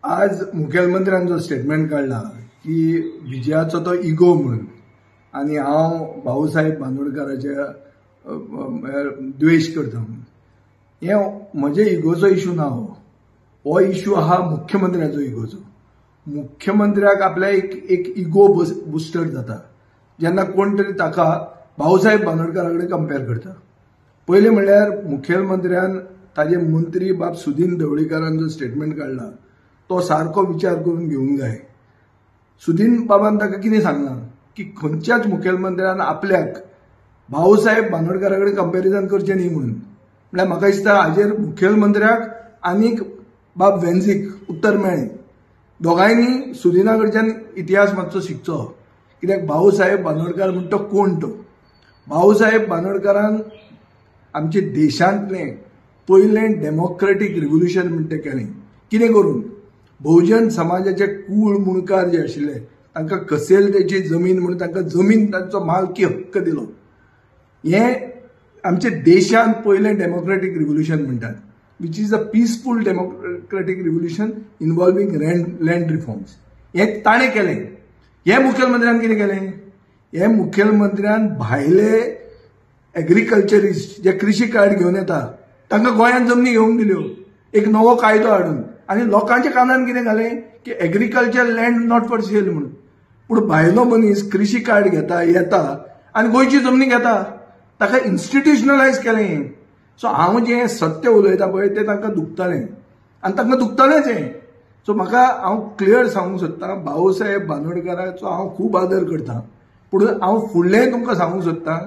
आज मुखेलमंत्र्यान जो स्टेटमेंट काडला की विजयाचो तो इगो म्हणून आनी हांव भाऊसाहेब बांदोडकाराच्या द्वेश करता म्हणून, हें म्हजे इगोचो इशू ना. हो इशू आहा मुख्यमंत्र्याचो इगोचो. मुख्यमंत्र्याक आपल्या एक इगो बुस्टर जाता जेन्ना कोण तरी ताका भाऊसाहेब बांदोडकारा कडेन कंपेर करता. पयलें म्हणल्यार मुखेलमंत्र्यान ताजे मंत्री बाब सुदीन ढवळीकारान जो स्टेटमेंट काडला तो सारको विचार करून घेवंक जाय. सुदीन बाबान ताका कितें सांगलां की खंयच्याच मुखेलमंत्र्यान आपल्याक भाऊसाहेब बांदोडकारा कडेन कंपेरिजन करचें न्ही म्हणून. म्हणल्यार म्हाका दिसता हाजेर मुखेलमंत्र्याक आनीक बाब वेन्झीक उत्तर मेळ्ळें. दोगांयनी सुदिना कडच्यान इतिहास मातसो शिकचो, कित्याक भाऊसाहेब बांदोडकार म्हण तो कोण तो. भाऊसाहेब बांदोडकारान आमच्या देशांतलें पयलें डेमोक्रेटीक रिव्होल्युशन म्हण तें केलें. कितें करून बहुजन समाजाचे कूळ मुणकार जे आशिल्ले तांकां कसेलतेची जमीन म्हणून तांकां जमीन तांचो मालकी हक्क दिलो. हें आमच्या देशांत पयलें डेमोक्रेटीक रिव्होल्युशन म्हणटात, which is a peaceful democratic revolution involving land reforms. हें ताणें केलें. हें मुखेलमंत्र्यान कितें केलें? हें मुखेलमंत्र्यान भायले एग्रीकल्चरिस्ट जे कृषी कार्ड घेवन येता तांकां गोंयांत जमनी घेवंक दिल्यो, एक नवो कायदो हाडून, आनी लोकांच्या कानान कितें घालें की agriculture land not for sale म्हणून. पूण भायलो मनीस कृषी कार्ड घेता येता आनी गोंयची जमनी घेता, ताका इन्स्टिट्युशनलायज केलें. सो हांव जें सत्य उलयता पळय तें तांकां दुखतालें आनी तांकां दुखतालेंच हें. सो म्हाका हांव क्लियर सांगूंक सोदतां, भाऊसाहेब बांदोडकाराचो हांव खूब आदर करता, पूण हांव फुडलें तुमकां सांगूंक सोदतां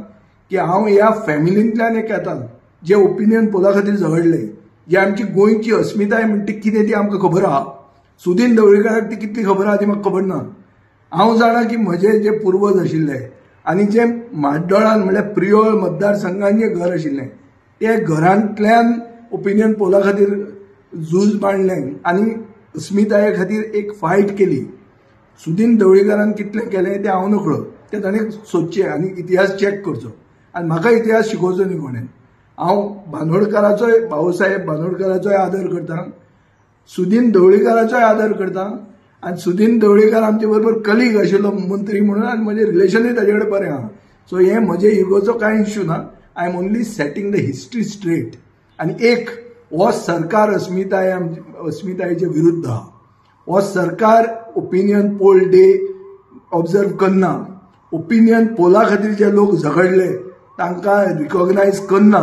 की हांव ह्या फॅमिलींतल्यान एक येता जे ओपिनियन पोला खातीर झगडले, जे आमची गोंयची अस्मिताय म्हणटा ती कितें ती आमकां खबर आहा. सुदीन ढवळीकाराक ती कितली खबर आहा ती म्हाका खबर ना. हांव जाणा की म्हजे जे पुर्वज आशिल्ले आनी जे म्हाड्डोळान म्हणल्यार प्रियोळ मतदारसंघान जें घर आशिल्लें ते घरांतल्यान ओपिनियन पोला खातीर झूज मांडलें आनी अस्मिताये खातीर एक फायट केली. सुदीन ढवळीकारान कितलें केलें तें हांव नकळो, तें ताणें सोदचें आनी इतिहास चॅक करचो. आनी म्हाका इतिहास शिकोवचो न्ही कोणें. हांव बांदोडकाराचोय, भाऊसाहेब बांदोडकाराचोय आदर करता, सुदीन ढवळीकाराचोय आदर करता, आनी सुदीन ढवळीकार आमचे बरोबर कलीग आशिल्लो मंत्री म्हणून आनी म्हजें रिलेशनूय ताजे कडेन बरें आहा. सो हें म्हजें इगोचो कांय इश्यू ना. I am only setting the history straight. आनी एक हो सरकार अस्मिताय अस्मितायेचे विरुद्ध आहा. हो सरकार ओपिनियन पोल डे ऑब्जर्व करना, ओपिनियन पोला खातीर जे लोक झगडले तांकां रिकॉग्नायज करना.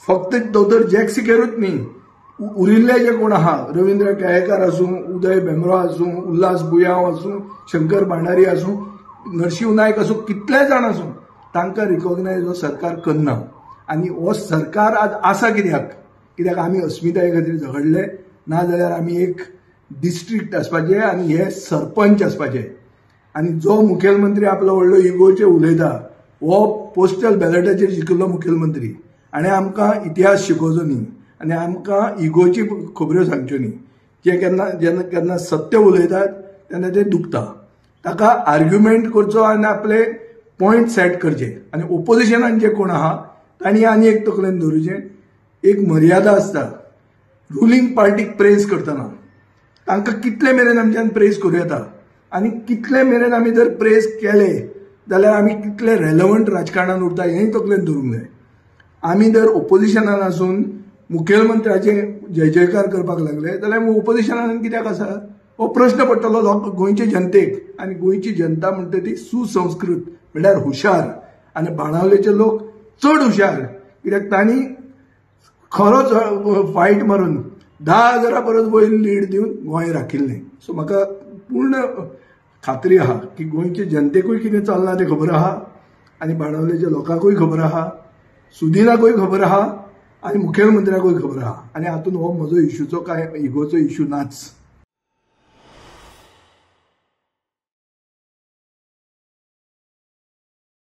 फक्त दोतोर जॅक सिकेरूच न्ही, उरिल्ले जे कोण आहा, रवींद्र केळेकार आसूं, उदय भेंब्रो आसूं, उल्हास बुयांव आसूं, शंकर भांडारी आसूं, नरशिंव नायक आसूं, कितले जाण आसूं, तांकां रिकॉग्नायज हो सरकार करना. आनी हो सरकार आज आसा कित्याक? कित्याक आमी अस्मिताये खातीर झगडले, ना जाल्यार आमी एक डिस्ट्रिक्ट आसपाचे आनी हे सरपंच आसपाचे. आनी जो मुखेलमंत्री आपलो व्हडलो इगोचेर उलयता हो पोस्टल बॅलेटाचेर जिखिल्लो मुखेलमंत्री, आनी आमकां इतिहास शिकोवचो न्ही आनी आमकां इगोची खबऱ्यो सांगच्यो न्ही. जे केन्ना जेन्ना केन्ना सत्य उलयतात तेन्ना तें दुखता. ताका आर्ग्युमेंट करचो आनी आपले पॉयंट सेट करचे. आनी ओपोजिशनान जे कोण आहा तांणी आनी एक तकलेन दवरूचें, एक मर्यादा आसता रुलींग पार्टीक प्रेज करतना तांकां कितले मेरेन आमच्यान प्रेज करूं येता आनी कितले मेरेन आमी जर प्रेज केले जाल्यार आमी कितले रेलेवंट राजकारणान उरता हेंय तकलेन दवरूंक जाय. आमी जर ओपोजिशनान आसून मुखेलमंत्र्याचे जय जयकार करपाक लागले जाल्यार ओपोजिशनान कित्याक आसा हो प्रश्न पडटलो लोक गोंयचे जनतेक. आनी गोंयची जनता म्हणटा ती सुसंस्कृत म्हणल्यार हुशार, आनी बाणावलेचे लोक चड हुशार, कित्याक तांणी खरोच फायट मारून 10,000 परस वयर लीड दिवन गोंय राखिल्लें. सो म्हाका पूर्ण खात्री आहा की गोंयचे जनतेकूय कितें चल्लां तें खबर आहा, आनी बाणावलेच्या लोकांकूय खबर आहा, सुदिनाकूय खबर आहा, आनी मुखेलमंत्र्याकूय खबर आहा. आनी हातूंत हो म्हजो इशूचो कांय इगोचो इशू नाच.